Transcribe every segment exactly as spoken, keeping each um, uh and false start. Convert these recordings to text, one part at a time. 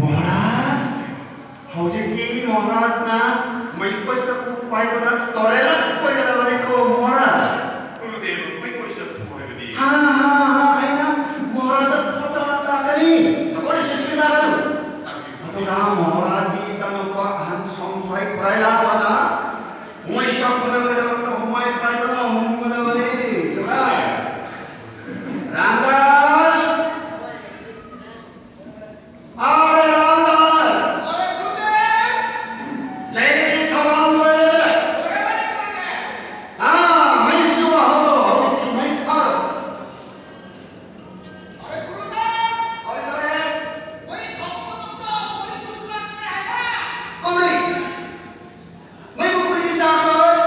ꯃꯍꯥꯔꯥꯖ, ꯍꯧꯖꯤꯛꯇꯤ ꯃꯍꯥꯔꯥꯖꯅ ꯃꯩꯈꯣꯏ ꯆꯐꯨ ꯄꯥꯏꯗꯨꯅ ꯇꯣꯔꯦꯂꯥ ꯀꯣꯏꯒꯗꯕꯅꯤꯀꯣ ꯃꯍꯥꯔꯥꯖ꯫ ꯒꯨꯔꯨꯗꯦꯕ, ꯃꯩꯈꯣꯏ ꯆꯐꯨ ꯍꯥꯏꯕꯗꯤ? ꯍꯥ, ꯍꯥ, ꯍꯥ, ꯑꯩꯅ ꯃꯍꯥꯔꯥꯖꯇ ꯄꯣꯠ ꯆꯥꯎꯅ ꯇꯥꯛꯀꯅꯤ꯫ ꯊꯕꯛ ꯂꯩꯁꯤꯟ ꯇꯥꯒꯅꯨ꯫ ꯑꯗꯨꯅ ꯃꯍꯥꯔꯥꯖꯒꯤ ꯏꯆꯥꯅꯨꯄꯥ ꯑꯍꯟ ꯁꯣꯝꯁ꯭ꯋꯥꯏ ꯈꯨꯔꯥꯏ ꯂꯥꯛꯄꯅ ꯃꯣꯏ ꯁꯛꯄꯗ ꯍꯨꯃꯥꯏ ꯄꯥꯏꯗꯨꯅ ꯍꯨꯝꯒꯗꯕꯅꯤ꯫ ꯈꯨꯔꯥꯏ꯫ ꯔꯥꯝꯗꯥꯁ! ꯑꯔꯦ ꯔꯥꯝꯗꯥꯁ! ꯑꯔꯦ ꯒꯨꯔꯨꯗꯦꯕ! ꯂꯥꯏꯔꯤꯛꯀꯤ ꯊꯧꯔꯝ ꯂꯣꯏꯔꯦ꯫ ꯂꯣꯏꯔꯕꯅꯤ ꯒꯨꯔꯨꯗꯦꯕ꯫ ꯑꯥ, ꯃꯩꯁꯨ ꯍꯧꯔꯣ, ꯍꯧꯖꯤꯛꯇꯤ ꯃꯩ ꯊꯥꯔꯣ꯫ ꯑꯔꯦ ꯒꯨꯔꯨꯗꯦꯕ! ꯍꯣꯏ, ꯇꯥꯔꯦ꯫ ꯃꯩ ꯊꯥꯕ ꯃꯇꯝꯗ ꯄꯨꯔꯤ ꯀꯨꯏꯅ ꯆꯪꯉꯦ ꯍꯥꯏꯕ꯫ ꯀꯔꯤ? ꯃꯩꯕꯨ ꯀꯨꯏꯅ ꯆꯥꯛꯂꯣꯏ?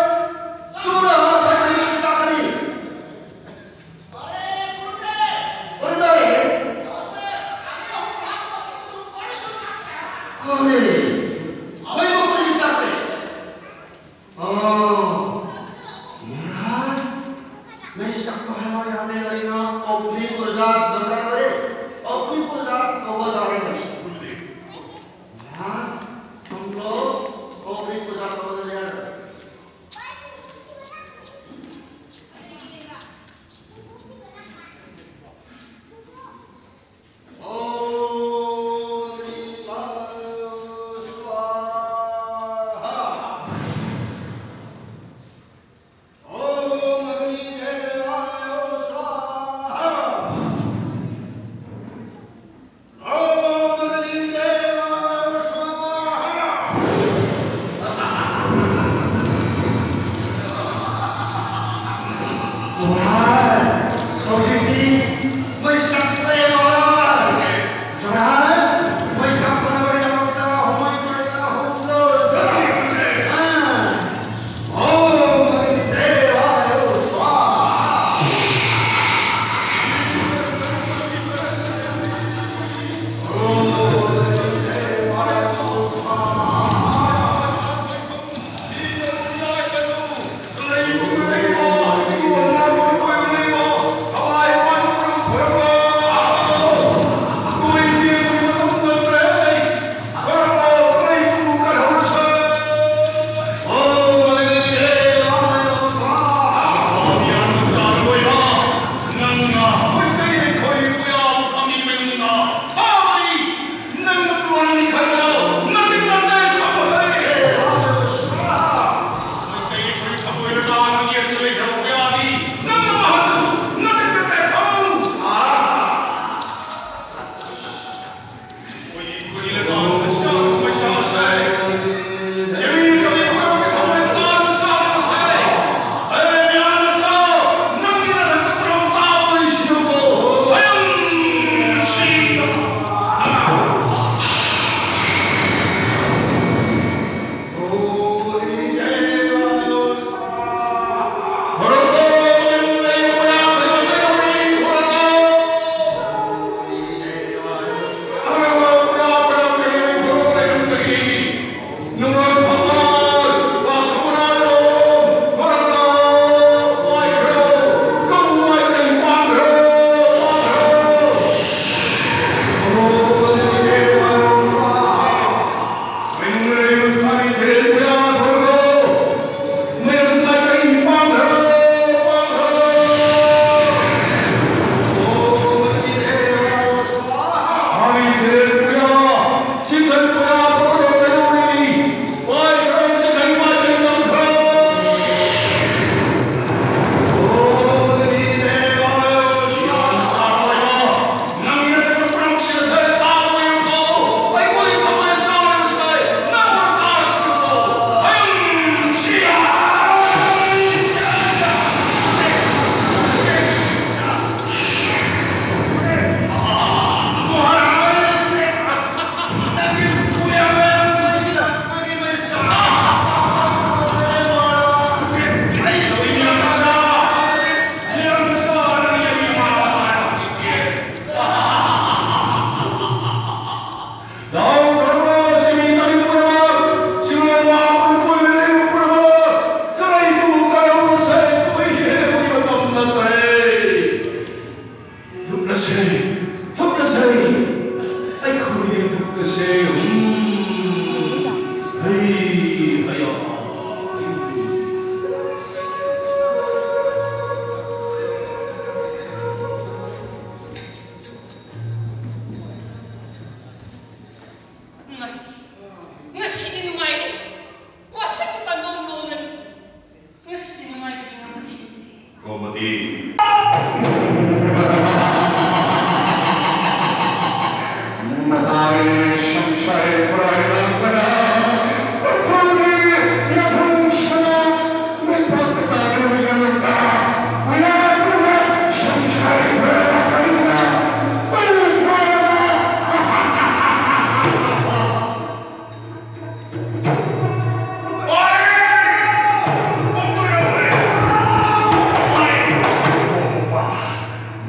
ꯑꯩ, ꯑꯌꯥ꯫ ꯉꯁꯤꯗꯤ ꯅꯨꯡꯉꯥꯏꯔꯦ꯫ ꯋꯥꯁꯛꯀꯤ ꯄꯥꯟꯗꯣꯝ ꯂꯣꯝꯂꯅꯤ꯫ ꯉꯁꯤꯗꯤ ꯅꯨꯡꯉꯥꯏꯕꯒꯤ ꯉꯝꯈꯩ꯫ ꯒꯣꯃꯇꯤ꯫ ꯃꯇꯥꯏ ꯁꯪꯁꯥꯏ ꯄꯨꯔꯥꯏ ꯂꯥꯛꯄꯅ ꯄꯨꯊꯣꯛꯂꯤ ꯌꯥꯊꯪ ꯁꯅꯥ ꯃꯩꯄꯥꯛꯇ ꯇꯥꯗꯨꯅ ꯌꯦꯡꯂꯛꯇ ꯎꯌꯥꯟꯗꯨꯅ ꯁꯪꯁꯥꯏ ꯄꯨꯔꯥꯏ ꯂꯥꯛꯄꯅ ꯄꯨꯊꯣꯛꯂꯤ꯫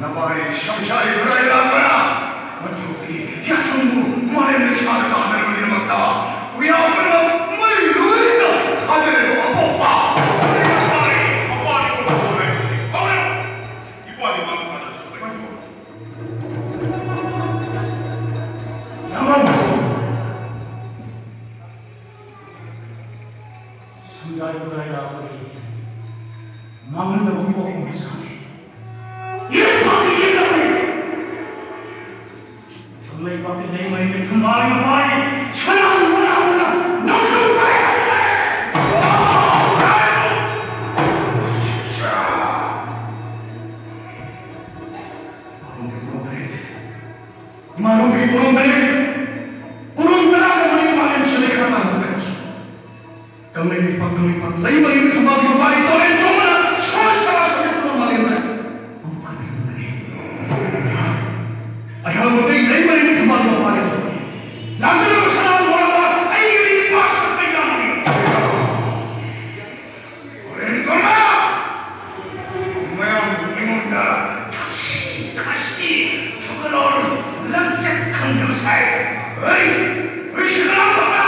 ꯅꯃꯥꯏ ꯁꯪꯁꯥꯏ ꯈꯨꯔꯥꯏ ꯂꯥꯛꯄꯅ ꯃꯊꯧꯒꯤ ꯌꯥꯊꯪꯕꯨ ꯃꯥꯂꯦꯝ ꯂꯩꯁꯥꯗ ꯇꯥꯅꯅꯕꯒꯤꯗꯃꯛꯇ ꯎꯌꯥꯟꯗꯨꯅ ꯃꯩ ꯂꯣꯏꯅ ꯊꯥꯖꯔꯦ ꯑꯄꯣꯛꯄ꯫ ꯏꯄꯥꯗꯤ ꯃꯥ ꯐꯥꯗꯔꯁꯨ ꯑꯩꯈꯣꯏꯕꯨ ꯁꯪꯒꯥꯏ ꯈꯨꯔꯥꯏ ꯂꯥꯛꯄꯒꯤ ꯃꯥꯡꯍꯟꯅꯕ ꯀꯣꯛ ꯑꯃ ꯁꯥꯅꯩ꯫ ꯌꯦꯠ ꯄꯥꯝꯕꯤ ꯌꯦꯠꯂꯝꯃꯤ꯫ ꯂꯩꯕꯥꯛꯀꯤ ꯂꯩꯃꯔꯦꯟꯒꯤ ꯊꯝꯕꯥꯜꯒꯤ ꯃꯄꯥꯔꯤ ꯁꯅꯥ ꯃꯣꯔꯥ ꯑꯃꯅ ꯅꯪꯁꯨ ꯄꯥꯏꯔꯝꯃꯦ꯫ ꯃꯔꯨꯝꯒꯤ ꯄꯨꯔꯣꯟ ꯇꯔꯦꯠ꯫ ꯃꯔꯨꯝꯒꯤ ꯄꯨꯔꯣꯟ ꯇꯔꯦꯠ꯫ ꯄꯨꯔꯣꯟ ꯇꯔꯥꯒ ꯃꯔꯤ ꯃꯥꯂꯦꯝ ꯁꯤꯜꯂꯦ ꯈꯔ ꯇꯥꯟꯅ ꯈꯔꯁꯨ꯫ ꯀꯪꯂꯩ ꯂꯩꯄꯥꯛ, ꯀꯪꯂꯩꯄꯥꯛ, ꯂꯩꯃꯔꯦꯟ ꯊꯝꯕꯥꯜꯒꯤ ꯃꯄꯥꯔꯤ ꯇꯣꯔꯦꯟ ꯇꯣꯡꯕꯅ ꯁꯣꯔ ꯁꯔꯥ ꯁꯣꯔ ꯇꯣꯔ ꯃꯥꯂꯦꯝꯗ ꯑꯃꯨꯛ ꯍꯟꯅ ꯍꯟꯕꯅꯤ꯫ ꯑꯩꯍꯥꯛ ꯃꯩꯇꯩ ꯂꯩꯃꯔꯦꯟ ꯊꯝꯕꯥꯜꯒꯤ ꯃꯄꯥꯔꯤ ꯇꯣꯔꯦꯟ꯫ ꯂꯥꯟꯖꯔꯕ ꯁꯅꯥ ꯃꯣꯔꯥꯕ ꯑꯩꯒꯤ ꯏꯄꯥ ꯁꯛꯄ ꯌꯥꯝꯕꯅꯤ꯫ ꯇꯣꯔꯦꯟ ꯇꯣꯡꯕ! ꯃꯌꯥꯝꯕꯨ ꯑꯩꯉꯣꯟꯗ ꯊꯛꯁꯤ ꯈꯥꯁꯤ ꯊꯛꯀꯠꯂꯣꯟ ꯂꯝꯆꯠ ꯈꯪꯗꯕ ꯁꯥꯏ꯫ ꯍꯩ! ꯍꯩꯁꯤ ꯀꯅꯥ ꯐꯕ?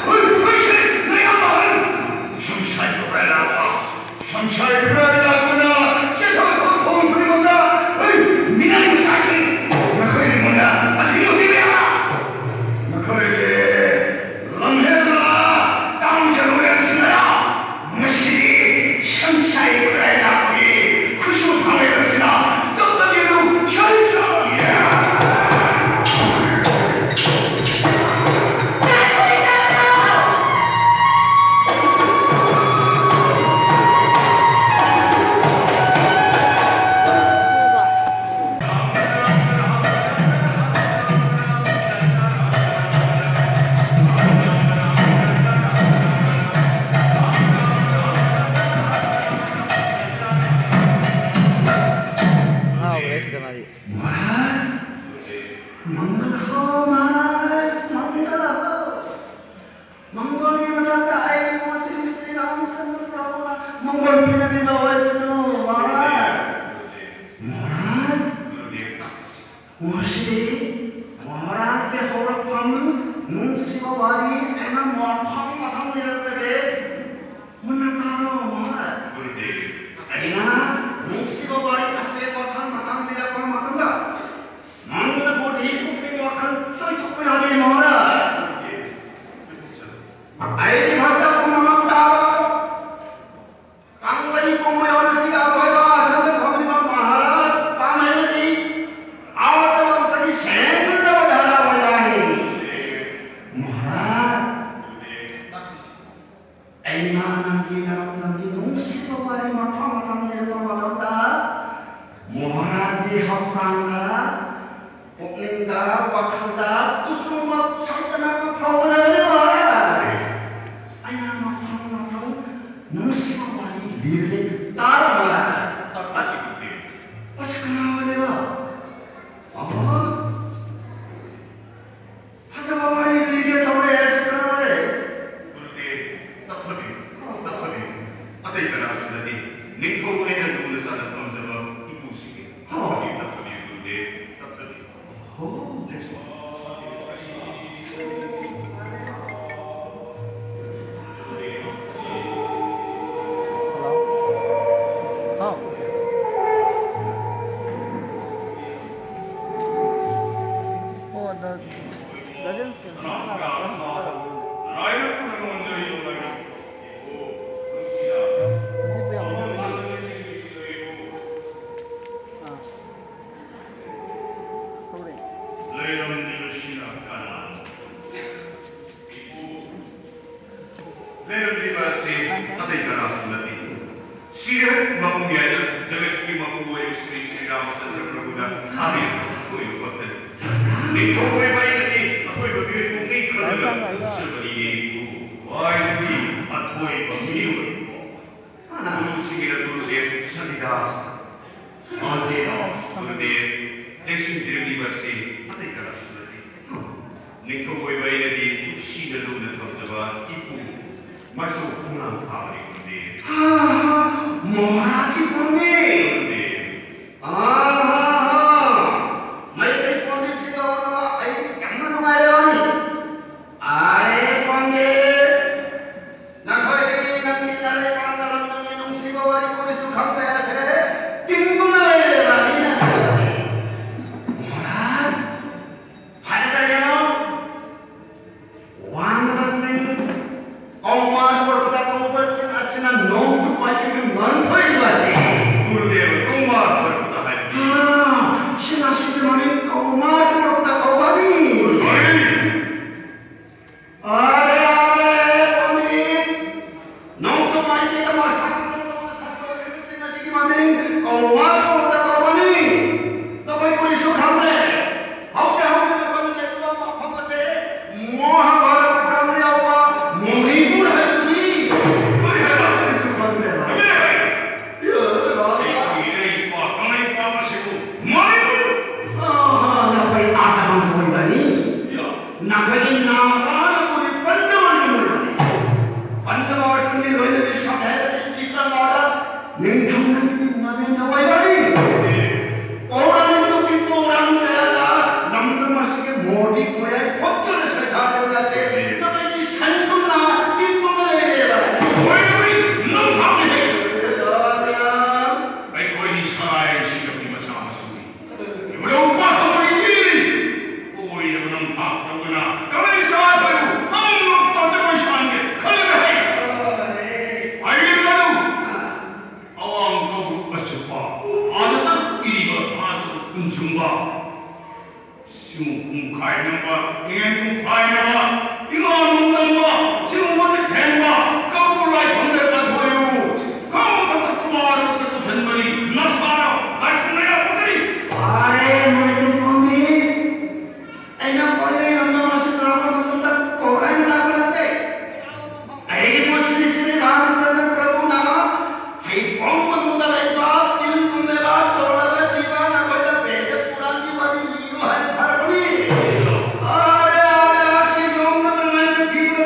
ꯍꯩ! ꯍꯩꯁꯤ ꯅꯌꯥꯝꯕ ꯑꯍꯜ! ꯁꯝꯁꯥꯏ ꯈꯨꯔꯥꯏ ꯂꯥꯛꯄ! ꯁꯝꯁꯥꯏ ꯈꯨꯔꯥꯏ ꯂꯥꯛꯄꯅ ꯆꯦꯟꯊꯕ ꯊꯕꯛ ꯊꯧꯔꯝ ꯈꯨꯗꯤꯡꯃꯛꯇ, ꯍꯩ! ꯃꯤꯅꯥꯏ ꯃꯆꯥꯁꯤꯡ! ꯅꯈꯣꯏ ꯑꯩꯉꯣꯟꯗ ꯑꯊꯤꯡꯕ ꯄꯤꯕ ꯌꯥꯕ? ꯅꯈꯣꯏ ꯂꯩꯃꯤꯟꯅꯕꯤꯕ ꯑꯣꯏꯁꯅꯨ, ꯃꯍꯥꯔꯥꯖ꯫ ꯃꯍꯥꯔꯥꯖ, ꯉꯁꯤꯗꯤ ꯃꯍꯥꯔꯥꯖꯀꯤ ꯍꯧꯔꯛꯐꯝ ꯅꯨꯡꯁꯤꯕ ꯋꯥꯔꯤ ꯑꯩꯅ ꯃꯊꯪ ꯃꯊꯪ ꯂꯤꯔꯛꯂꯒꯦ꯫ ꯃꯨꯟꯅ ꯇꯥꯔꯣ, ꯃꯍꯥꯔꯥꯖ꯫ ꯑꯩꯅ ꯅꯨꯡꯁꯤꯕ ꯋꯥꯔꯤ ꯑꯁꯦ ꯃꯊꯪ ꯃꯊꯪ ꯂꯤꯔꯛꯄ ꯃꯇꯝꯗ ꯅꯪꯅ ꯕꯨꯙꯤ ꯄꯨꯛꯅꯤꯡ ꯋꯥꯈꯜ ꯆꯣꯏꯊꯣꯛꯄ ꯌꯥꯗꯦ, ꯃꯍꯥꯔꯥꯖ꯫ ꯑꯩꯒꯤ ꯚꯛꯇ ꯄꯨꯝꯅꯃꯛ ꯇꯥꯔꯣ꯫ ꯀꯪꯂꯩ ꯄꯨꯝꯕ ꯌꯧꯅ ꯁꯤꯒ ꯑꯊꯣꯏꯕ ꯑꯁꯣꯝꯗ ꯐꯝꯂꯤꯕ ꯃꯍꯥꯔꯥꯖ ꯄꯥꯝꯍꯩꯕꯗꯤ ꯑꯋꯥꯠꯄ ꯃꯁꯛꯀꯤ ꯁꯦꯡꯂꯕ ꯙꯥꯔꯥ ꯑꯣꯏꯕꯅꯤ꯫ ꯃꯍꯥꯔꯥꯖ, ꯑꯩꯅ ꯅꯪꯒꯤ ꯅꯔꯛ ꯅꯪꯒꯤ ꯅꯨꯡꯁꯤꯕ ꯋꯥꯔꯤ ꯃꯐꯝ ꯃꯐꯝ ꯂꯦꯞꯄ ꯃꯇꯝꯗ ꯃꯍꯥꯔꯥꯖꯒꯤ ꯍꯛꯆꯥꯡꯗ ꯄꯨꯛꯅꯤꯡꯗ, ꯋꯥꯈꯜꯗ ꯀꯨꯆꯨ ꯃꯛ ꯁꯣꯏꯗꯅ ꯐꯥꯎꯒꯗꯕꯅꯦꯕ꯫ ꯑꯩꯅ ꯃꯊꯪ ꯃꯊꯪ ꯅꯨꯡꯁꯤꯕ ꯋꯥꯔꯤ ꯂꯤꯔꯦ, ꯇꯥꯔꯕ? ꯇꯞꯅ ꯁꯤꯕꯤꯒꯦ꯫ ꯑꯁ, ꯀꯅꯥ ꯑꯣꯏꯔꯦꯕ? ꯑꯃ ꯐꯖꯕ ꯋꯥꯔꯤ ꯂꯤꯒꯦ ꯇꯧꯔꯦ, ꯑꯁ, ꯀꯅꯥ ꯑꯣꯏꯔꯦ? ꯒꯨꯔꯨꯗꯦꯕ, ꯇꯞꯊꯕꯤꯌꯨ, ꯇꯞꯊꯕꯤꯌꯨ꯫ ꯑꯇꯩ ꯀꯅꯥꯁꯨ ꯅꯠꯇꯦ, ꯅꯤꯡꯊꯧ ꯑꯩꯅ ꯂꯨꯅ ꯆꯥꯟꯅ ꯊꯝꯖꯕ ꯏꯄꯨꯁꯤꯡꯅꯤ꯫ ꯍꯣ꯫ ꯇꯞꯊꯕꯤꯌꯨ, ꯇꯞꯊꯕꯤꯌꯨ, ꯒꯨꯔꯨꯗꯦꯕ, ꯇꯞꯊꯕꯤꯌꯨ꯫ ꯍꯣ꯫ ꯍꯥꯎ꯫ ꯑꯣ, ꯗ-, ꯗꯖꯟ ꯁꯦꯝ-, ꯑꯥ꯫ ꯍꯧꯔꯦ꯫ ꯂꯩꯔꯝꯂꯤꯕꯁꯤꯅ ꯀꯅꯥꯅꯣ? ꯂꯩꯔꯝꯂꯤꯕ ꯑꯁꯤ ꯑꯇꯩ ꯀꯅꯥꯁꯨ ꯅꯠꯇꯦ꯫ ꯁꯤꯔꯦ ꯃꯄꯨꯡ ꯌꯥꯏꯗ ꯖꯒꯠꯀꯤ ꯃꯄꯨ ꯑꯣꯏꯔꯤꯕ ꯁ꯭ꯔꯤ ꯁ꯭ꯔꯤ ꯔꯥꯃꯆꯟꯗ꯭ꯔ ꯄ꯭ꯔꯚꯨꯅ ꯊꯥꯕꯤꯔꯛꯄ ꯑꯀꯣꯏꯕ ꯐꯠꯇ ꯅꯤꯡꯊꯧ ꯑꯣꯏꯕ ꯑꯩꯅꯗꯤ ꯑꯀꯣꯏꯕ ꯃꯤꯑꯣꯏ ꯄꯨꯝꯅꯃꯛ ꯈꯜꯂꯒ ꯄꯨꯟꯖꯕꯅꯤꯅꯦ ꯏꯄꯨ꯫ ꯈ꯭ꯋꯥꯏꯗꯒꯤ ꯑꯊꯣꯏꯕ ꯃꯤꯑꯣꯏ꯫ ꯒꯨꯔꯨꯁꯤꯡꯒꯤꯅ ꯒꯨꯔꯨꯗꯦꯕ ꯁꯟꯅꯤꯙꯥ꯫ ꯃꯥꯟꯗꯦ, ꯒꯨꯔꯨꯗꯦꯕ, ꯂꯦꯡꯁꯤꯟꯕꯤꯔꯛꯂꯤꯕ ꯑꯁꯤ ꯑꯇꯩ ꯀꯅꯥꯁꯨ ꯅꯠꯇꯦ꯫ ꯅꯤꯡꯊꯧ ꯑꯣꯏꯕ ꯑꯩꯅꯗꯤ ꯅꯨꯡꯁꯤꯅ ꯂꯨꯅ ꯊꯝꯖꯕ ꯏꯄꯨ꯫ ꯃꯁꯨ ꯈꯣꯡꯅꯥꯡ ꯊꯥꯕꯅꯤ ꯈꯪꯗꯦ꯫ ꯃꯍꯥꯔꯥꯖꯀꯤ ꯄꯣꯟꯗꯤ꯫ ꯈꯪꯗꯦ꯫ ꯃꯩꯇꯩ ꯄꯣꯟꯗꯤꯠꯁꯤꯡꯒ ꯎꯅꯕ ꯑꯩꯗꯤ ꯌꯥꯝꯅ ꯅꯨꯡꯉꯥꯏꯔꯦ ꯋꯥꯅꯤ꯫ ꯑꯔꯦ ꯄꯣꯟꯗꯤꯠ, ꯅꯈꯣꯏꯗꯤ ꯅꯪꯒꯤ ꯅꯔꯩ ꯄꯥꯟꯅꯔꯝꯗꯕꯒꯤ ꯅꯨꯡꯁꯤꯕ ꯋꯥꯔꯤ ꯀꯔꯤꯁꯨ ꯈꯪꯗ꯭ꯔꯦ ꯑꯁꯦ ꯇꯤꯡꯗꯨꯅ ꯂꯩꯔꯦ ꯋꯥꯅꯤ꯫ ꯃꯍꯥꯔꯥꯖ, ꯐꯔꯦ ꯐꯔꯦ ꯌꯦꯡꯉꯣ꯫ ꯋꯥꯡꯂꯕ ꯆꯤꯡ ꯀꯧꯃꯥ ꯄꯔꯕꯇ ꯀꯧꯕ ꯆꯤꯡ ꯑꯁꯤꯅ ꯅꯣꯡꯆꯨꯞ ꯃꯥꯏꯀꯩꯒꯤ ꯉꯟꯊꯣꯏꯔꯤꯕ ꯑꯁꯤ꯫ ꯒꯨꯔꯨꯗꯦꯕ, ꯀꯧꯃꯥ ꯄꯔꯕꯇ ꯍꯥꯏꯕꯗꯤ? ꯑꯥ, ꯆꯤꯡ ꯑꯁꯤꯒꯤ ꯃꯃꯤꯡ ꯀꯧꯃꯥ ꯄꯔꯕꯇ ꯀꯧꯕꯅꯤ꯫ ꯍꯣꯏ꯫ ꯑꯔꯦ, ꯑꯔꯦ, ꯄꯣꯟꯗꯤꯠ! ꯅꯣꯡꯆꯨꯞ ꯃꯥꯏꯀꯩꯗ ꯃꯁꯥ ꯁꯥꯠꯄ ꯆꯤꯡ ꯑꯁꯤꯒꯤ ꯃꯃꯤꯡ ꯀꯧꯃꯥ ꯄꯔꯕꯇ ꯀꯧꯕꯅꯤ꯫ ꯅꯈꯣꯏ ꯀꯔꯤꯁꯨ ꯈꯪꯗ꯭ꯔꯦ꯫ ꯍꯧꯖꯤꯛ ꯍꯧꯖꯤꯛ ꯅꯈꯣꯏꯅ ꯂꯩꯔꯤꯕ ꯃꯐꯝ ꯑꯁꯦ ꯃꯍꯥꯚꯥꯔꯠ ꯄꯨꯔꯥꯟꯗ ꯌꯥꯎꯕ ꯃꯣꯅꯤꯄꯨꯔ ꯍꯥꯏꯕꯗꯨꯅꯤ꯫ ꯀꯔꯤ ꯍꯥꯏꯕ? ꯀꯔꯤꯁꯨ ꯈꯪꯗ꯭ꯔꯦ꯫ ꯈꯪꯗ꯭ꯔꯦ ꯍꯥꯏ꯫ ꯑꯦ, ꯕꯥꯕꯥ꯫ ꯑꯩ ꯈꯪꯉꯤ, ꯑꯩꯒꯤ ꯄꯥ-, ꯀꯪꯂꯩꯄꯥꯛ ꯑꯁꯤꯕꯨ ꯃꯣꯅꯤꯄꯨꯔ꯫ ꯑꯥ, ꯅꯈꯣꯏ ꯑꯥꯁꯥꯃꯟꯁꯨ ꯑꯣꯏꯕꯅꯤ꯫ ꯌꯥ꯫ ꯅꯈꯣꯏꯒꯤ ꯅꯥꯒꯥꯅ ꯄꯨꯗꯤ ꯄꯟꯗꯕ ꯑꯣꯏꯔꯝꯕꯅꯤ꯫ ꯄꯟꯗꯕ ꯑꯣꯏꯔꯝꯗꯤ ꯂꯣꯏꯅꯕꯤ ꯁꯝꯍꯦꯗꯕꯤ ꯆꯤꯇ꯭ꯔꯃꯥꯗ ꯅꯤꯡꯊꯝꯅꯕꯤꯒꯤ ꯅꯥꯅꯦꯅ ꯑꯣꯏꯕꯅꯤ꯫ ꯄꯧꯔꯥꯅꯤꯛꯀꯤ ꯄꯧꯔꯥꯡ ꯀꯌꯥꯗ ꯂꯝꯗꯝ ꯑꯁꯤꯒꯤ ꯃꯣꯗꯤ ꯃꯌꯥꯏ ꯐꯣꯠꯇꯨꯅ ꯁꯩꯁꯥ ꯁꯩꯁꯥꯁꯦ ꯅꯈꯣꯏꯒꯤ ꯁꯟꯒꯨꯝꯅ ꯇꯤꯡꯗꯨꯅ ꯂꯩꯔꯦꯕ꯫ ꯍꯣꯏ, ꯍꯣꯏ, ꯅꯝꯊꯥꯛꯅꯤ꯫ ꯑꯩꯈꯣꯏ ꯁꯔꯥꯏ ꯁꯤꯔꯝꯒꯤ ꯃꯆꯥ ꯃꯁꯨꯅꯤ꯫ ꯏꯕꯨꯙꯧ ꯄꯥꯊꯣꯛꯄꯒꯤ ꯃꯤꯅꯤ꯫ ꯑꯣꯏꯔꯕ ꯅꯝꯊꯥꯛ ꯇꯧꯗꯨꯅ ꯀꯃꯩ ꯆꯥꯊꯣꯏꯕꯨ ꯑꯃꯨꯛ ꯇꯥꯟꯖꯕ ꯏꯁꯥꯟꯒꯦ ꯈꯜꯂꯒ ꯍꯩ꯫ ꯑꯩ ꯃꯗꯨ ꯑꯋꯥꯡ ꯀꯧꯕ꯭ꯔꯨ ꯑꯆꯨꯞꯄ, ꯑꯥꯗ ꯇꯔꯨꯛ ꯏꯔꯤꯕ, ꯑꯥ ꯇꯔꯨꯛ ꯀꯨꯟꯁꯨꯝꯕ, ꯁꯤꯃꯨ ꯄꯨꯡꯈꯥꯏꯅꯕ, ꯏꯉꯦꯟ ꯄꯨꯡꯈꯥꯏꯅꯕ, ꯏꯃꯥ ꯅꯣꯡꯗꯝꯕ, ꯁꯤꯃꯨ ꯃꯇꯤꯛ ꯍꯦꯟꯕ, ꯀꯧꯕ꯭ꯔꯨ ꯂꯥꯏꯐꯝꯂꯦꯟ ꯑꯊꯣꯏꯕꯕꯨ ꯈꯥ ꯃꯊꯛꯇ ꯀꯨꯃꯥꯔ ꯔꯨꯞꯇ ꯇꯧꯁꯤꯟꯕꯅꯤ, ꯅꯁꯥꯅ ꯂꯥꯏꯐꯝ ꯂꯩꯔꯥꯛꯄꯗꯅꯤ꯫ ꯐꯔꯦ, ꯃꯣꯏꯗꯤ ꯄꯣꯟꯗꯤ꯫ ꯑꯩꯅ ꯄꯣꯏꯔꯩꯔꯣꯝꯗ ꯃꯁꯤ ꯇꯧꯔꯛꯄ ꯃꯇꯝꯗ ꯇꯣꯔꯥꯏꯅ ꯂꯥꯛꯄ ꯅꯠꯇꯦ꯫ ꯑꯩꯒꯤ ꯄꯨꯟꯁꯤꯗꯤ ꯁ꯭ꯔꯤ ꯔꯥꯃꯆꯟꯗ꯭ꯔ ꯄ꯭ꯔꯚꯨꯅ ꯍꯩꯕꯣꯡ ꯃꯅꯨꯡꯗ ꯂꯩꯕ ꯇꯤꯜꯒꯨꯝꯂꯕ ꯇꯣꯜꯂꯕ ꯖꯤꯕ ꯅꯈꯣꯏꯗ ꯕꯦꯗ ꯄꯨꯔꯥꯟꯒꯤ ꯋꯥꯔꯤ ꯂꯤꯔꯨ ꯍꯥꯏꯅ ꯊꯥꯔꯛꯄꯅꯤ꯫ ꯑꯔꯦ, ꯑꯔꯦ, ꯑꯁꯤ ꯌꯣꯡꯅ ꯅꯨꯡꯉꯥꯏꯅ ꯊꯤꯕ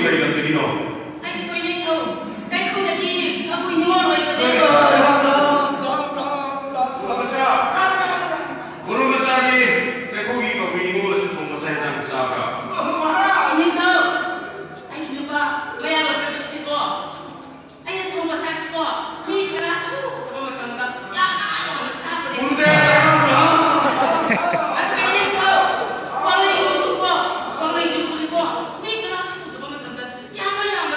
ꯀꯔꯤ ꯂꯝꯗꯒꯤꯅꯣ? ꯑꯩꯗꯤ ꯀꯣꯏꯅꯤꯡꯊꯧ ꯀꯩꯊꯧꯗꯒꯤ ꯀꯕꯨꯏ ꯅꯤꯉꯣꯜ ꯑꯣꯏꯕꯅꯦ꯫ ꯒꯨꯔꯨ ꯃꯆꯥ, ꯒꯨꯔꯨ ꯃꯆꯥꯗꯤ ꯀꯩꯊꯧꯒꯤ ꯀꯕꯨꯏ ꯅꯤꯉꯣꯜ ꯑꯁꯤ ꯊꯣꯡꯕ ꯆꯥꯛ ꯏꯟꯁꯥꯡ ꯆꯥꯕ꯭ꯔꯥ? ꯏꯅꯤꯡꯊꯧ, ꯑꯩꯒꯤ ꯅꯨꯄꯥ ꯃꯌꯥꯝ ꯑꯣꯏꯕꯁꯤꯀꯣ, ꯑꯩꯅ ꯊꯣꯡꯕ ꯆꯥꯛꯁꯤꯀꯣ ꯃꯤ ꯀꯅꯥꯁꯨ ꯎꯗꯕ ꯃꯇꯝꯗ ꯌꯥꯝꯅ ꯌꯥꯝꯅ ꯆꯥꯕꯅꯦ꯫ ꯎꯗꯦ꯫ ꯑꯗꯨꯒ ꯏꯅꯤꯡꯊꯧ, ꯋꯥꯡꯂꯩꯗꯨꯁꯨꯀꯣ, ꯋꯥꯡꯂꯩꯗꯨꯁꯨꯅꯤꯀꯣ ꯃꯤ ꯀꯅꯥꯁꯨ ꯎꯗꯕ ꯃꯇꯝꯗ ꯌꯥꯝꯅ ꯌꯥꯝꯅ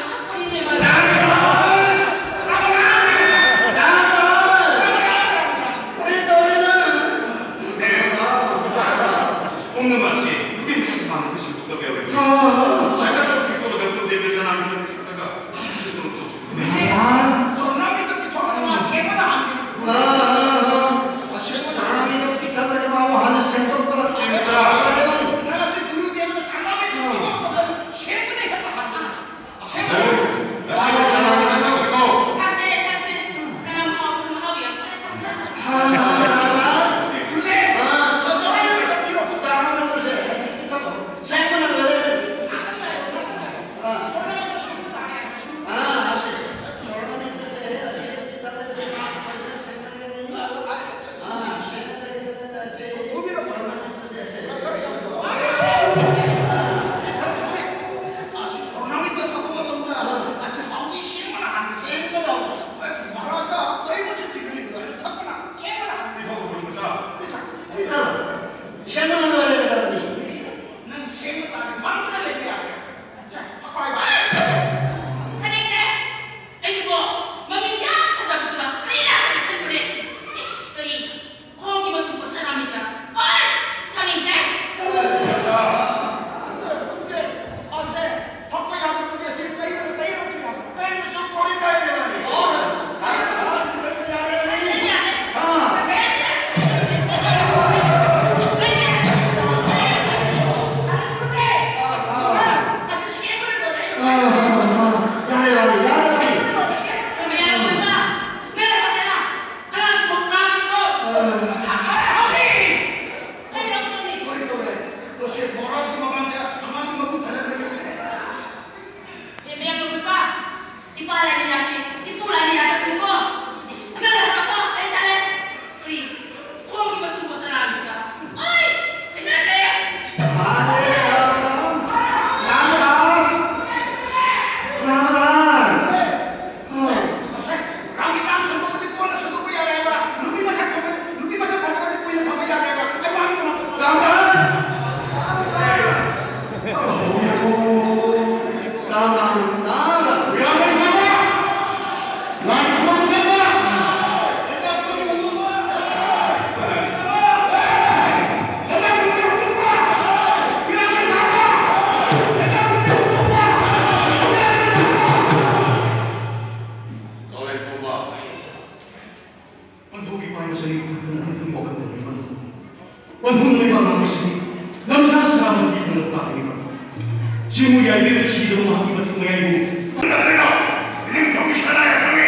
ꯆꯤꯡꯃꯨ ꯌꯥꯏꯕꯤꯔꯕ ꯁꯤꯗꯕ ꯃꯍꯥꯛꯀꯤ ꯃꯊꯤ ꯃꯌꯥꯏꯕꯨ ꯅꯠꯇꯦ, ꯅꯠꯇꯦ, ꯅꯠꯇꯦ,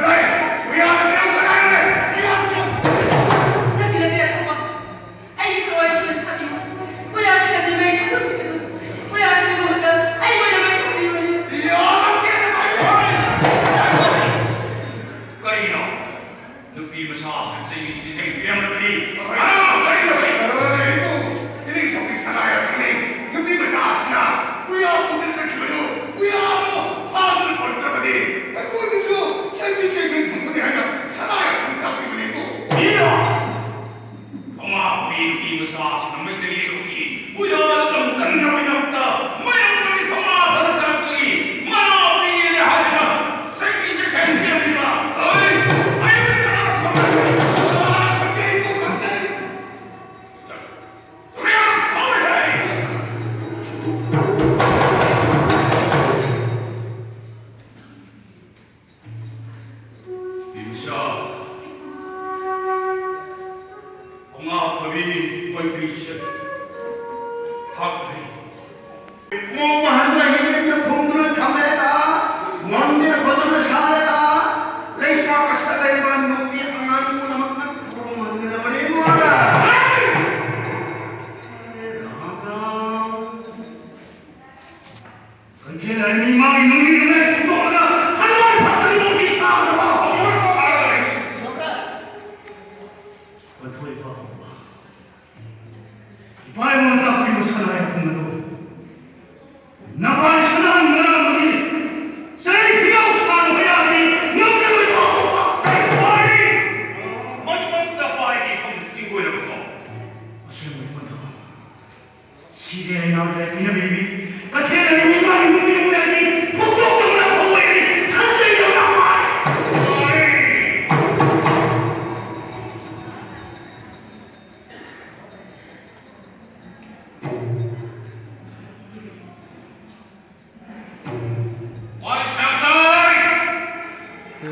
ꯑꯩꯈꯣꯏ ꯌꯥꯝꯅ ꯀꯩꯅꯣ ꯀꯅꯥꯅꯣ? ꯑꯩ ꯌꯥꯝ ꯆꯨꯝ- ꯅꯠꯇꯦ, ꯅꯠꯇꯦ, ꯑꯇꯣꯝꯕ꯫ ꯑꯩꯒꯤ ꯊꯋꯥꯏꯁꯤꯅ ꯊꯥꯕꯤꯌꯨ꯫ ꯈꯨꯌꯥꯁꯤꯅꯗꯤ ꯃꯩ ꯊꯥꯗꯣꯛꯄꯤꯒꯅꯨ꯫ ꯈꯨꯌꯥꯁꯤꯒꯤ ꯃꯍꯨꯠꯇ ꯑꯩ ꯑꯣꯏꯅ ꯃꯩ ꯊꯥꯕꯤꯌꯨ꯫ ꯌꯥꯝ ꯀꯦꯅ ꯄꯥꯏꯌꯨ꯫ ꯀꯔꯤꯒꯤꯅꯣ? ꯅꯨꯄꯤ ꯃꯆꯥꯁꯤꯡ ꯆꯩꯕꯤꯁꯤ ꯍꯦꯛ ꯄꯤꯔꯝꯂꯕꯗꯤ ꯑꯥ, ꯀꯔꯤ ꯇꯧꯏ? ꯑꯩꯕꯨ ꯏꯅꯤꯡꯊꯧꯒꯤ ꯁꯅꯥ ꯌꯥꯊꯪꯅꯤ꯫ ꯅꯨꯄꯤ ꯃꯆꯥꯁꯤꯅ ꯀꯨꯌꯥ ꯄꯨꯗꯨꯅ ꯆꯠꯈꯤꯕꯗꯨ, ꯀꯨꯌꯥꯗꯣ ꯐꯥꯗꯨꯅ ꯄꯨꯔꯛꯇ꯭ꯔꯕꯗꯤ ꯑꯩꯈꯣꯏꯗꯁꯨ ꯆꯩꯕꯤ ꯆꯩꯊꯦꯡ ꯐꯪꯒꯅꯤ ꯍꯥꯏꯅ ꯁꯅꯥ ꯌꯥꯊꯪ ꯇꯥꯛꯄꯤꯕꯅꯤꯕꯨ꯫ ꯏꯌꯥ! ꯊꯧꯅꯥ ꯐꯕꯤ ꯅꯨꯄꯤ ꯃꯆꯥꯁꯤꯡꯅ ꯃꯩꯇꯩ ꯂꯩꯈꯣꯝꯒꯤ ꯎꯌꯥꯜ ꯂꯝꯀꯟꯅꯕꯒꯤꯗꯃꯛꯇ ꯃꯌꯥꯝꯒꯤ ꯊꯧꯅꯥ ꯐꯅ ꯇꯥꯛꯄꯤ ꯃꯅꯥꯎ ꯄꯤꯒꯅꯤ ꯍꯥꯏꯗꯨꯅ ꯆꯩꯕꯤ ꯆꯩꯊꯦꯡ ꯄꯤꯔꯝꯂꯤꯕ꯫ ꯍꯩ! ꯑꯩꯕꯨ ꯀꯅꯥ ꯊꯧꯅꯥ ꯐꯕꯤ? ꯀꯅꯥ ꯐꯕꯤ? ꯑꯩꯕꯨ ꯈꯪꯖꯩ꯫ ꯊꯧꯅꯥ ꯐꯕꯤ! ꯏꯆꯥ, ꯊꯧꯅꯥ ꯐꯕꯤ ꯃꯩꯇꯩꯁꯦ ꯍꯥꯠꯈ꯭ꯔꯦ꯫ ꯃꯣꯡ ꯃꯍꯟꯕ ꯍꯤꯡꯒꯣꯜꯗ ꯐꯨꯝꯗꯨꯅ ꯊꯝꯂꯦꯗ, ꯃꯣꯟꯗꯦ ꯈꯣꯠꯇꯨꯅ ꯁꯥꯔꯦꯗ, ꯂꯩꯄꯥꯛ ꯑꯁꯤꯗ ꯂꯩꯕ ꯅꯨꯄꯤ ꯑꯉꯥꯡ ꯄꯨꯝꯅꯃꯛꯅ ꯈꯨꯔꯨꯝꯍꯟꯒꯗꯕꯅꯤ ꯃꯉꯣꯟꯗ꯫ ꯀꯩꯊꯦꯜ ꯂꯥꯏꯔꯦꯝꯕꯤ ꯃꯥꯒꯤ ꯅꯨꯡꯒꯤ ꯅꯨꯡꯉꯥꯏ ꯐꯣꯡꯗꯣꯛꯂꯒ ꯍꯜꯂꯥꯏ ꯐꯥꯠꯇ꯭ꯔꯤꯕ ꯃꯨꯛꯇꯤ ꯁꯥꯒꯗꯕ ꯑꯃꯨꯔꯛ ꯁꯥꯒꯗꯕꯅꯤ꯫ ꯃꯊꯣꯏ ꯄꯥꯎꯕ ꯏꯄꯥ ꯏꯃꯥꯅ ꯇꯥꯛꯄꯤꯕ ꯁꯅꯥ ꯌꯥꯊꯪ ꯑꯗꯨ ꯅꯄꯥꯏ ꯁꯅꯥ ꯉꯔꯥꯡꯗꯤ ꯆꯍꯤ ꯐꯤꯌꯥꯎ ꯁꯥꯡꯕ ꯌꯥꯗꯦ ꯉꯝꯖꯔꯣꯏ ꯄꯥꯎꯕ ꯀꯩ ꯋꯥꯔꯤ꯫ ꯃꯗꯨꯃꯛꯇ ꯄꯥꯏꯒꯤ ꯐꯝꯗꯨꯁꯨ ꯆꯤꯡꯒꯣꯏꯔꯕꯀꯣ꯫ ꯑꯁꯦꯡꯕꯅꯤ ꯃꯗꯨ꯫ ꯁꯤꯔꯦ ꯍꯥꯏꯅ ꯄꯤꯅꯕꯤꯕꯤ ꯀꯩꯊꯦꯜ ꯑꯗꯨ ꯃꯤꯃꯥꯡ ꯅꯨꯄꯤ ꯅꯨꯄꯤ ꯑꯅꯤ ꯐꯨꯛꯇꯣꯛꯇꯕꯅ ꯐꯧ ꯑꯣꯏꯔꯤ ꯈꯟꯖꯩꯗꯕꯅ ꯃꯥꯔꯦ꯫ ꯋꯥꯔꯤ ꯁꯥꯡꯊꯥꯏ!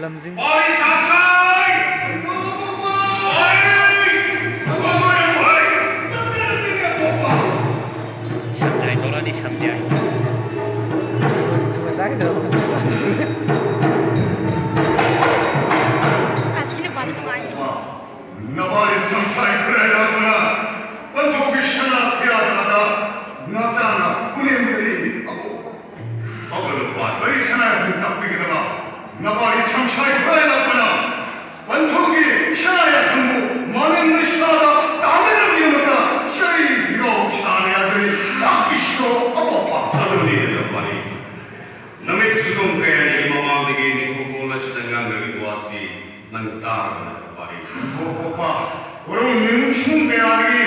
ꯂꯝꯖꯤꯡ- ꯋꯥꯔꯤ ꯁꯥꯡꯊꯥꯏ! ꯋꯥꯔꯤ! ꯁꯝꯖꯥꯏ ꯇꯧꯔꯛꯑꯅꯤ, ꯁꯝꯖꯥꯏ꯫ ꯑꯁꯤ ꯅꯨꯄꯥꯗꯣ ꯅꯨꯡꯉꯥꯏꯇꯦ꯫ ꯅꯕꯥꯅꯤ ꯁꯪꯁꯥꯏ ꯈꯨꯔꯥꯏ ꯂꯥꯛꯄꯅ ꯄꯟꯊꯧꯒꯤ ꯁꯅꯥ ꯀꯌꯥꯗ ꯅꯥꯇꯥꯅ ꯄꯨꯅꯦꯝꯖꯔꯤ꯫ ꯑꯕꯣꯛ ꯍꯧꯒꯠꯂꯛꯄ ꯂꯣꯏ ꯁꯅꯥ ꯌꯥꯊꯪ ꯇꯥꯛꯄꯤꯒꯗꯕ ꯅꯕꯥꯅꯤ ꯁꯪꯁꯥꯏ ꯈꯨꯔꯥꯏ ꯂꯥꯛꯄꯅ ꯄꯟꯊꯧꯒꯤ ꯁꯅꯥ ꯌꯥꯊꯪꯕꯨ ꯃꯥꯂꯦꯝ ꯂꯩꯁꯥꯗ ꯇꯥꯗꯅꯕꯒꯤꯗꯃꯛꯇ ꯆꯩ ꯐꯤꯔꯥꯎ ꯁꯥꯅ ꯌꯥꯖꯔꯤ꯫ ꯇꯥꯛꯄꯤꯁꯤꯔꯣ ꯑꯕꯣꯛꯄ? ꯑꯗꯨꯅꯤ ꯅꯕꯥꯅꯤ꯫ ꯅꯨꯃꯤꯠ ꯁꯤꯒꯨꯝ ꯀꯌꯥꯅꯤ ꯃꯃꯥꯡꯗꯒꯤ ꯅꯤꯡꯊꯧꯀꯣꯜ ꯑꯁꯤꯗ ꯉꯥꯡꯅꯔꯤꯕ ꯋꯥꯁꯤ ꯅꯪ ꯇꯥꯔꯕ ꯅꯠꯇ꯭ꯔꯣ, ꯄꯥꯔꯤ? ꯅꯤꯡꯊꯧ ꯄꯣꯛꯄ, ꯎꯔꯨꯝ ꯅꯤꯡꯁꯤꯡ ꯀꯌꯥꯗꯒꯤ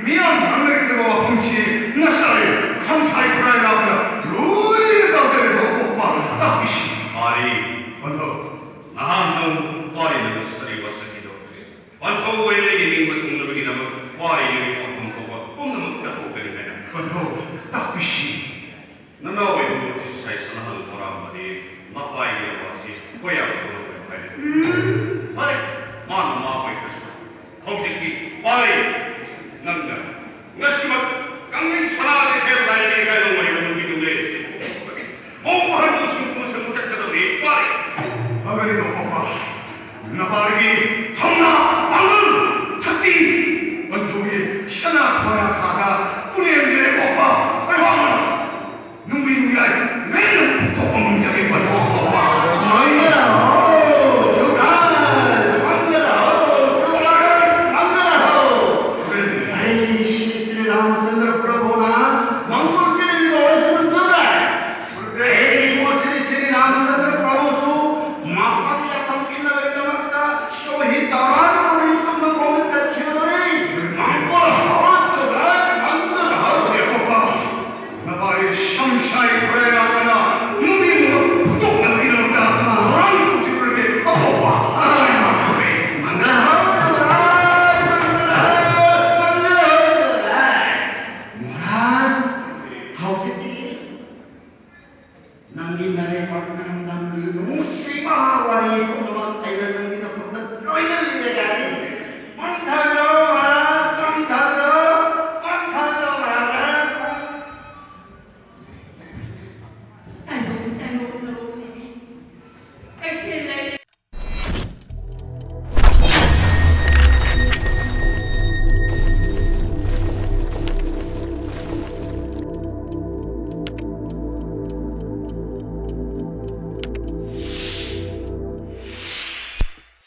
ꯃꯤꯌꯥꯝ ꯉꯥꯡꯅꯔꯤꯕ ꯋꯥꯐꯝꯁꯤ ꯉꯁꯥꯏ ꯁꯪꯁꯥꯏ ꯈꯨꯔꯥꯏ ꯂꯥꯛꯄꯗ ꯂꯣꯏꯅ ꯇꯥꯖꯔꯦ, ꯅꯤꯡꯊꯧ ꯄꯣꯛꯄ꯫ ꯇꯥꯛꯄꯤꯁꯤ꯫ ꯄꯥꯔꯤ, ꯄꯟꯊꯧ꯫ ꯅꯍꯥꯟ ꯅꯪ ꯄꯥꯔꯤꯅ ꯅꯨꯡꯁꯤꯔꯤꯕ ꯁꯛꯈꯤꯗꯣ ꯄꯟꯊꯧ ꯑꯣꯏ ꯂꯩꯒꯤ ꯅꯤꯡꯕ ꯊꯨꯡꯅꯕꯒꯤꯗꯃꯛ ꯄꯥꯔꯤꯅ ꯋꯥꯐꯝ ꯊꯣꯛꯄ ꯄꯨꯝꯅꯃꯛ ꯀꯠꯊꯣꯛꯀꯅꯤ ꯍꯥꯏꯅ꯫ ꯄꯟꯊꯧ, ꯇꯥꯛꯄꯤꯁꯤ꯫ ꯅꯅꯥꯎ ꯑꯣꯏꯕꯨ ꯆꯤꯁꯥꯏ ꯁꯅꯥꯍꯜ ꯈꯣꯔꯥꯝꯕꯗꯤ ꯃꯄꯥꯏꯒꯤ ꯑꯋꯥꯁꯤ ꯈꯣꯏꯌꯥꯕ ꯇꯧꯔꯛꯄ ꯍꯥꯏꯔꯦ꯫ ꯐꯔꯦ, ꯃꯥꯅ ꯃꯥ ꯑꯣꯏꯗ꯭ꯔꯁꯨ꯫ ꯍꯧꯖꯤꯛꯇꯤ ꯄꯥꯔꯤ, ꯅꯪꯅ ꯉꯁꯤꯃꯛ ꯀꯪꯂꯩ ꯁꯅꯥ ꯀꯩꯊꯦꯜ ꯂꯥꯏꯔꯦꯟ ꯂꯩꯀꯥꯏꯗ ꯑꯣꯏꯔꯤꯕ ꯅꯨꯄꯤ ꯅꯨꯡꯂꯦꯟ ꯑꯁꯤ ꯃꯧ ꯑꯍꯟꯕꯨ ꯁꯨꯝ ꯄꯨ ꯁꯨꯝ ꯆꯠꯀꯗꯕꯅꯤ, ꯄꯥꯔꯤ꯫ ꯐꯒꯅꯤ, ꯄꯣꯛꯄ꯫ ꯅꯄꯥꯗꯒꯤ ꯊꯧꯅꯥ, ꯄꯥꯡꯒꯜ, ꯁꯛꯇꯤ, ꯄꯟꯊꯨꯒꯤ ꯁꯅꯥ ꯈꯣꯏꯔꯥ ꯊꯥꯗ ꯄꯨꯅꯦꯝꯖꯔꯦ ꯄꯣꯛꯄ꯫ ꯑꯩꯍꯥꯛꯅ ꯅꯨꯡꯕꯤ ꯅꯨꯡꯌꯥꯏ ꯂꯦꯝꯅ ꯐꯨꯛꯇꯣꯛꯄ ꯉꯝꯖꯔꯦ ꯄꯟꯊꯨ ꯄꯣꯛꯄ꯫ ꯃꯪꯒꯂꯥꯍꯣ, ꯖꯨꯒꯥꯜ, ꯃꯪꯒꯂꯥꯍꯣ, ꯖꯨꯒꯥꯜ, ꯃꯪꯒꯂꯥꯍꯣ꯫ ꯑꯩ ꯁ꯭ꯔꯤ ꯁ꯭ꯔꯤ ꯔꯥꯃꯆꯟꯗ꯭ꯔ ꯄ꯭ꯔꯚꯨꯅ ꯃꯪꯒꯣꯜ ꯄꯤꯔꯤꯕ ꯑꯣꯏꯁꯅꯨ ꯖꯨꯒꯥꯜ꯫ ꯑꯩꯒꯤ ꯏꯕꯨꯡ ꯁ꯭ꯔꯤ ꯁ꯭ꯔꯤ ꯔꯥꯃꯆꯟꯗ꯭ꯔ ꯄ꯭ꯔꯚꯨꯁꯨ ꯃꯥꯄꯟ ꯌꯥꯄꯟ ꯄꯤꯅꯕꯒꯤꯗꯃꯛꯇ ꯁꯣꯍꯤ ꯇꯔꯥꯅꯤꯄꯥꯟ ꯆꯨꯝꯅ ꯄ꯭ꯔꯣꯃꯤꯁ ꯆꯠꯈꯤꯕꯗꯨꯅꯤ꯫ ꯃꯪꯒꯣꯜ ꯍꯧꯔꯛꯇꯨꯅ ꯃꯪꯒꯣꯜ ꯍꯧꯔꯛꯇꯨꯅ꯫ ꯅꯄꯥꯏ ꯁꯝꯁꯥꯏ ꯈꯨꯔꯥꯏ ꯂꯥꯛꯄꯅ ꯅꯨꯃꯤꯠ ꯑꯃ ꯐꯨꯗꯣꯛꯅꯕꯒꯤꯗꯃꯛꯇ ꯊꯧꯔꯥꯡ ꯇꯧꯖꯔꯨꯔꯒꯦ ꯑꯄꯣꯛꯄ꯫ ꯃꯪꯒꯣꯜ ꯍꯧꯔꯛꯇꯨꯅ ꯃꯪꯒꯣꯜ ꯍꯧꯔꯛꯇꯨꯅ꯫ ꯃꯍꯥꯔꯥꯖ, ꯍꯧꯖꯤꯛꯇꯤ ꯅꯪꯒꯤ ꯅꯔꯩꯕꯥꯛꯅ